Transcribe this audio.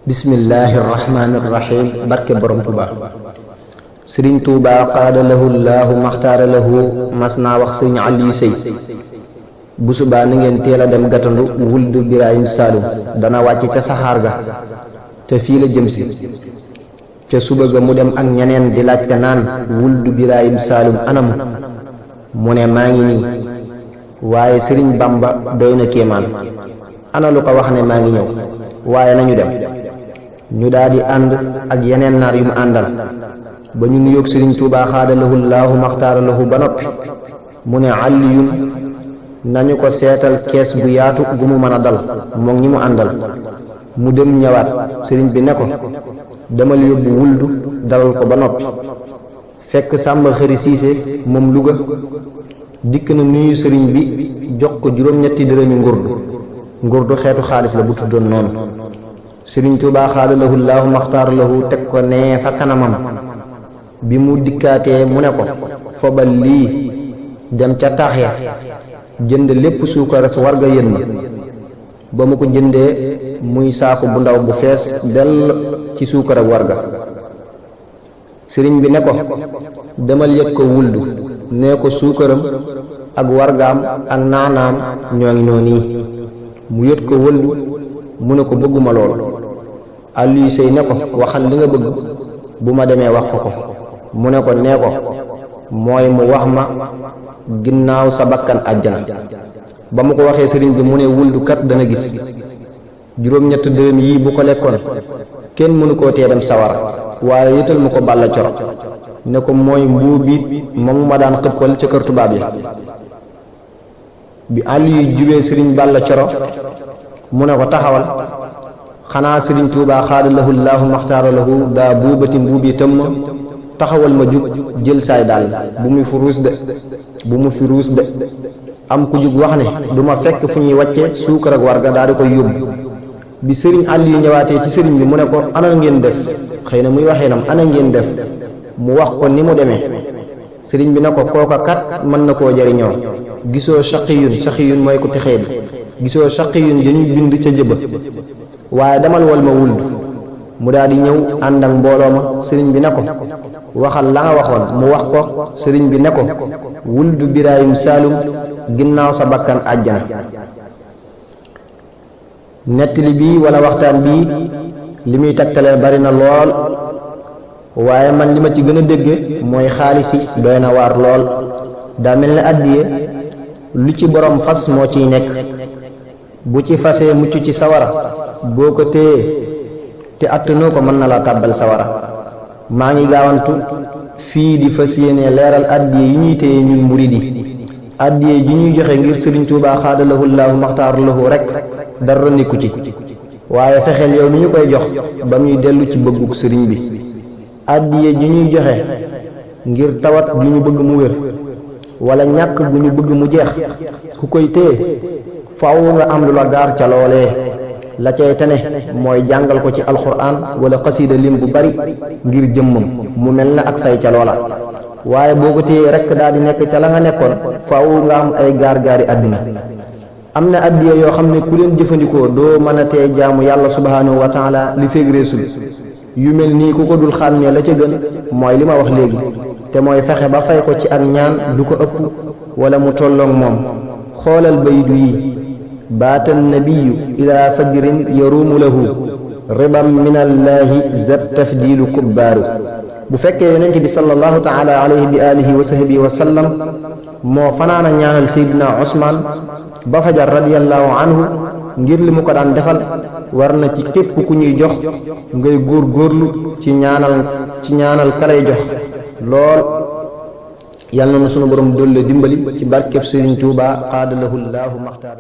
bismillahi irrahmani irrahim barke borom tuba sëriñ tuuba qaada lahu laahu maxtaara lahu mas naa wax sëriñ Aliou Sey bu subaa na ngeen teel a dem gatandu wuldu Birahim Saalum dana wàcc ca saxaar ga te fii la jëm si ca suba ga mu dem ak ñeneen di laajte naan wuldu Birahim Saalum anamu mu ne maa ngi nii waaye sëriñ Bamba doy na kéemaan ana lu ko wax ne maa ngi ñëw waaye nañu dem ñu daldi ànd ak yeneen naar yu mu àndal ba ñu nuyoog sëriñ Tuubaa xaada lahu laahu maxtaara lahu ba noppi mu ne Aliyun nañu ko seetal kees gu yaatu gu mu mën a dal moom ñi mu àndal mu dem ñëwaat sëriñ bi ne ko demal yóbbu wuldu dalal ko ba noppi fekk Sàmba Xëri Siise moom Luga dikk na nuyu sëriñ bi jox ko juróom-ñetti dërëmi ngurdu xeetu xaalis la bu tuddoon noonu sëriñ Tuubaa xaada lahu laahu maxtaara lahu teg ko nee fa kanamam bi mu dikkaatee mu ne ko fobal lii dem ca taax ya jënd lépp suukaras warga yén ma ba mu ko jëndee muy saaku bu ndaw bu fees dell ci suukar ak warga sëriñ bi ne ko demal yët ko wuldu nee ko suukaram ak wargaam ak naanaam ñoo ngi noonu mu yët ko wuldu mu ne ko bëgguma lool Aliou Sey ne ko waxal li nga bëgg bu ma demee wax ko mu ne ko nee ko mooy mu wax ma ginnaaw sa bakkan àjjana ba mu ko waxee sëriñ bi mu ne wuldu kat dana gis juróom-ñett dërëm yii bu ko lekkoon kenn mënu koo tee dem sawara waaye yëtal mu ko balla coro ne ko mooy mbuubiit moom ma daan xëppal ca kër tubaab yi bi Aliou jubee sëriñ balla coro mu ne ko taxawal xanaa sëriñ Tuubaa xaada lahu laahu maxtaara lahu daa buubati mbuubi tëm ma taxawal ma jug jël saay daal bu mu fi ruus de am ku jug wax ne du ma fekk fu ñuy wàcce suukar ak warga daal di koy yóbbu bi sëriñ Aliou ñëwaatee ci sëriñ bi mu ne ko ana ngeen def xëy na muy waxee nam ana ngeen def mu wax ko ni mu demee sëriñ bi ne ko kooka kat mën na koo jariñoo gisoo saqiyun mooy ko texee bi gisoo saqiyun dañuy bind ca jëba waaye demal wal ma wuldu mu daal di ñëw ànd ak mbooloo ma sëriñ bi ne ko waxal la nga waxoon mu wax ko sëriñ bi ne ko wuldu Birahim Saalum ginnaaw sa bakkan àjjana nettali bii wala waxtaan bii li muy tegtalee bari na lool waaye man li ma ci gën a dégge mooy xaalis yi doy na waar lool daa mel ne àddiye lu ci borom fas moo ciy nekk bu ci fasee mucc ci sawara boo ko téyee te attanoo ko mën na la tàbbal sawara maa ngi gaawantu fii di fas yéene leeral àddiye yi ñuy téye ñun murid yi àddiye ji ñuy joxe ngir sëriñ Tuubaa xaada lahu laahu maxtaaru lahu rek dara nekku ci waaye fexeel yow mi ñu koy jox ba muy dellu ci bëgguk sëriñ bi àddiye ji ñuy joxe ngir tawat bu ñu bëgg mu wér wala ñàkk bu ñu bëgg mu jeex ku koy téye faaw nga am lu la gaar ca loolee la cay tane mooy jàngal ko ci alxuraan wala xasiida lim bu bari ngir jëmmam mu mel na ak fay ca loola waaye boo ko téyee rekk daal di nekk ca la nga nekkoon faaw nga am ay gaar-gaari àdduna am na addiya yoo xam ne ku leen jëfandikoo doo mën a tee jaamu yàlla subhaanahu wa taala li feeg reesul yu mel nii ku ko dul xàmmee la ca gën mooy li ma wax léegi te mooy fexe ba fay ko ci ak ñaan du ko ëpp wala mu tolloog moom xoolal baydu yi baata nabiyu ila fajrin yaruumu lahu ribam min allaahi zat tafdilu kubbaaru bu fekkee yonent bi sallallahu taala alayhi bi alihi wa sahbihi wa sallam moo fanaana ñaanal seydina Usmaan ba fajar radiyallahu anhu ngir li mu ko daan defal war na ci képp ku ñuy jox ngay góorgóorlu ci ñaanal kalay jox lool yàlla na sunu borom dolle dimbali ci barkeb Sëriñ Tuubaa xaada lahu laahu maxtaar